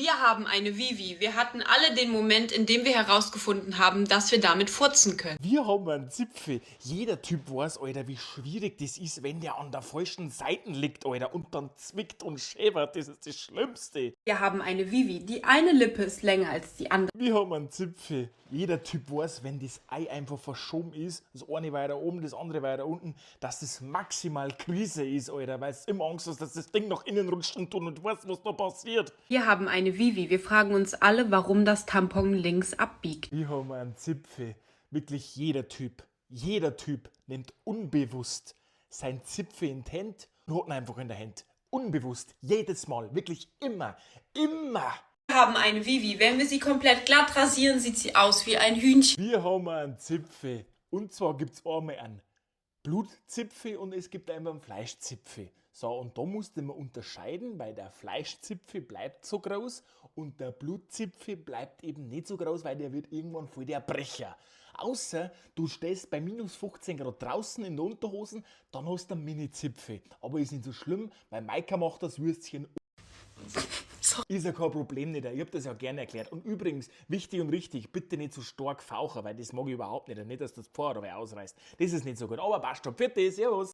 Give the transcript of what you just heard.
Wir haben eine Vivi. Wir hatten alle den Moment, in dem wir herausgefunden haben, dass wir damit furzen können. Wir haben einen Zipfel. Jeder Typ weiß, Alter, wie schwierig das ist, wenn der an der falschen Seite liegt, Alter, und dann zwickt und schäbert. Das ist das Schlimmste. Wir haben eine Vivi. Die eine Lippe ist länger als die andere. Wir haben einen Zipfel. Jeder Typ weiß, wenn das Ei einfach verschoben ist, das eine weiter oben, das andere weiter unten, dass das maximal Krise ist, Alter, weil es immer Angst hast, dass das Ding nach innen rutscht und du nicht weißt, was da passiert. Wir haben eine Vivi. Wir fragen uns alle, warum das Tampon links abbiegt. Wir haben einen Zipfel. Wirklich jeder Typ nimmt unbewusst sein Zipfel in die Hand und hat ihn einfach in der Hand. Unbewusst. Jedes Mal. Wirklich immer. Immer. Wir haben eine Vivi. Wenn wir sie komplett glatt rasieren, sieht sie aus wie ein Hühnchen. Wir haben einen Zipfel. Und zwar gibt es einmal einen Blutzipfel und es gibt einmal einen Fleischzipfel. So, und da musste man unterscheiden, weil der Fleischzipfel bleibt so groß und der Blutzipfel bleibt eben nicht so groß, weil der wird irgendwann voll der Brecher. Außer du stehst bei minus 15 Grad draußen in der Unterhosen, dann hast du einen Mini-Zipfel. Aber ist nicht so schlimm, weil Maika macht das Würstchen, ist ja kein Problem nicht. Ich hab das ja gerne erklärt. Und übrigens, wichtig und richtig, bitte nicht so stark fauchen, weil das mag ich überhaupt nicht. Nicht, dass das Pfarrer dabei ausreißt. Das ist nicht so gut. Aber passt schon. Pfiat di, servus.